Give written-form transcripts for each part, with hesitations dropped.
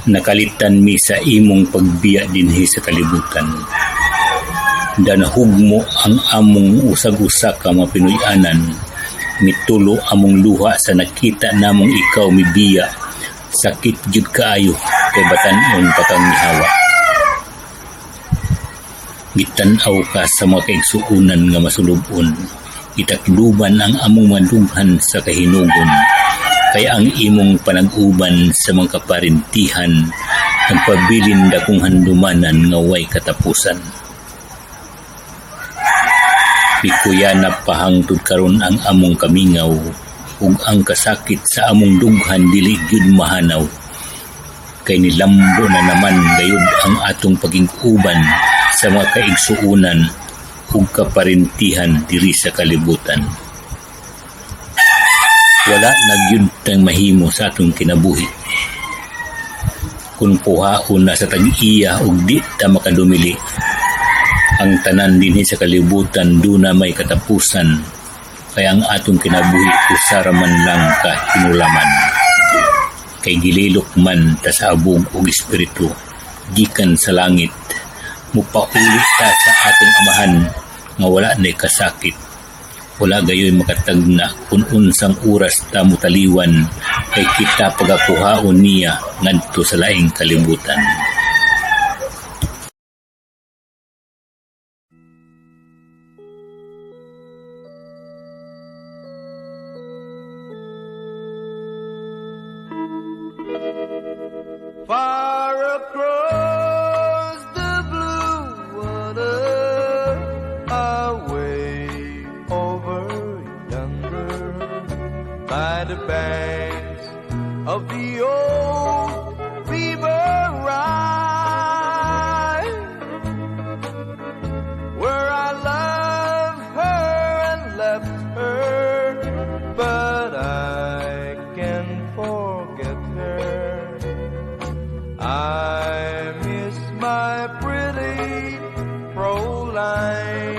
Nakalitan mi sa imong pagbiya dinhi sa kalibutan. Danahugmo ang among usag-usa ka mga Pinoy-anan. Mitulo among luha sa nakita namong ikaw mibiya. Sakit gyud kaayo kay batan-on pa kang mihawa. Gitan-aw ka sa mga kaigsuonan nga masulub-on. Gitakluban ang among mga dughan sa kahinugon. Kay ang imong panag-uban sa mga kaparentihan nagpabilin dakong handumanan nga way katapusan. Mikuyanap pa hangtod karon ang among kamingaw ug ang kasakit sa among dughan dili gyud mahanaw. Kay nilambo na naman gayud ang atong paging-uban sa mga kaigsuonan ug kaparentihan diri sa kalibutan. Wala na gyud tang mahimo sa atong kinabuhi. Kun kuhaon na sa tag-iya ug di ta makadumili, ang tanan dinhi sa kalibutan duna may katapusan, kay ang atong kinabuhi usa ra man lang ka hinulaman. Kay gililok man ta sa abog ug espiritu gikan sa langit, mupauli ta sa atong Amahan nga wala nay kasakit. Wala gayoy makatagna kung unsang oras ta motaliwan, kay kita pagakuhaon niya ngadto sa laing kalibutan. Far across the blue water, away over yonder, by the banks of the old river Rhine, where I loved her and left her, but I can't forget her. I miss my pretty Fräulein.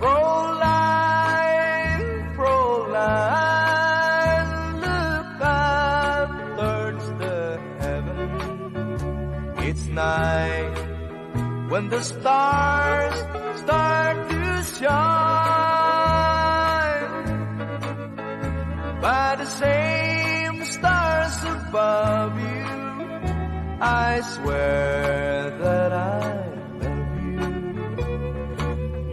Fräulein, Fräulein, look up towards the heaven. It's night when the stars start to shine. By the same stars above you, I swear that I love you.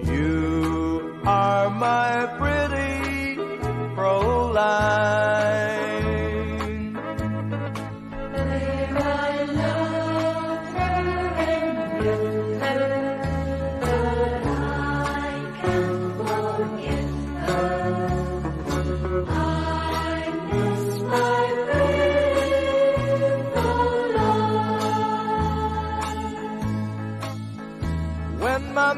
You are my pretty Fräulein. Where I loved her and left her, but I can't forget her. I miss my pretty Fräulein. When my